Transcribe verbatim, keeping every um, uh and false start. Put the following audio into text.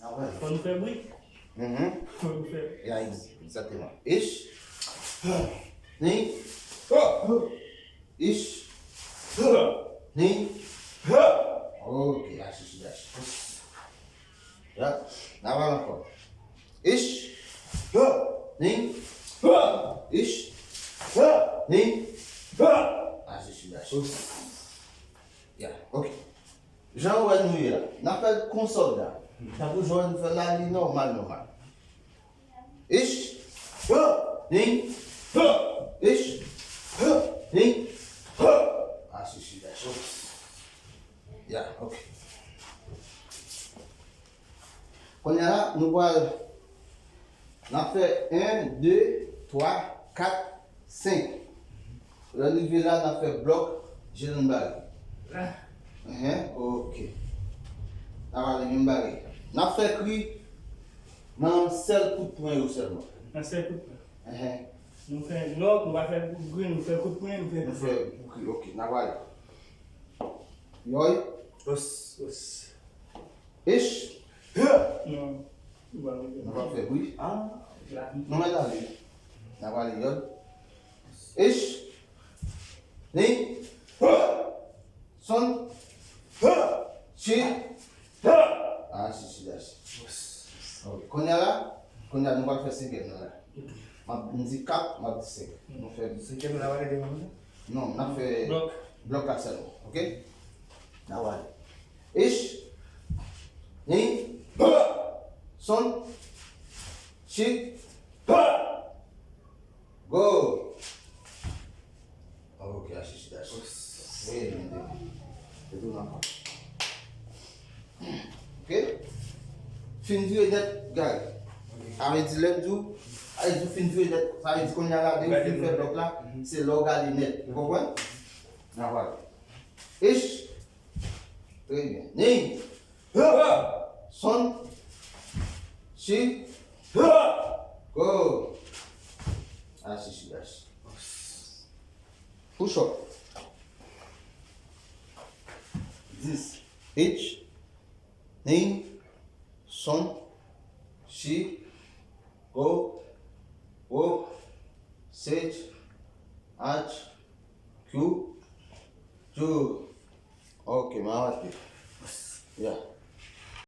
Apre. Fò nou fè bri. Mhm. Fò nou fè. Ya, egz- egzakteman. Ish. Ni. Ish. Ni. Ok, ashi shidashi. Ya, n a pral ankò. Ish. Ni. Ish. Ni. Ashi shidashi. Ya, ok. Jan w wè nou ye la, n ap fè l kon sòlda. Tankou jan nou fè l la, li nòmal, nòmal. Ish, ha, ni, ha, ish, ha, ni, ha. Ashi shidashi. Ya, ok. Kounye a la, nou pral, n ap fè en, de, twa, kat, senk. Lè n rive la, n ap fè blòk, je n bare. Enhen, ok. N ap ale menm bagay. N ap fè kri nan sèl kout pwen yo sèlman. Nan sèl kout pwen. Enhen. Nou fè blòk, nou pa fè kout gri, nou fè kout pwen, nou fè Nou fè kri, ok. N ap ale. Yòy. Os, os. Ish. Non. Nou pa Nou pa fè bri. Ah, la. Nou mèt ale. N ap ale yòy. Ish. Ni. Son. Chi. Ashi shidashi. Ok. Kounye a la, kounye a nou pral fè senkyèm nan la. M ap m di kat, m ap di senk. Nou fè senkyèm la pale de mwen. Non, n ap fè Blòk. blòk la sèlman, ok? N ap ale. Ish. Ni. Son. Chi. Go. Ok, ashi shidashi. Wi, men de. Retounen ankò. Ok? Fin vire nèt, gade. Sa vle di lè m di w, sa vle di w fin vire nèt. Sa vle di kounye a la, de w fin fè blòk la, se lè w gade nèt. Ou konprann? N ap ale. Ish. Trè byen. Ni. Son. Chi. Go. Ashi shidashi. Push up. Dis. Ish. Ni. Son. Chi. Go. Wo. Sage. Ach. Kyu. Ju. Ok, m a rate. Ya.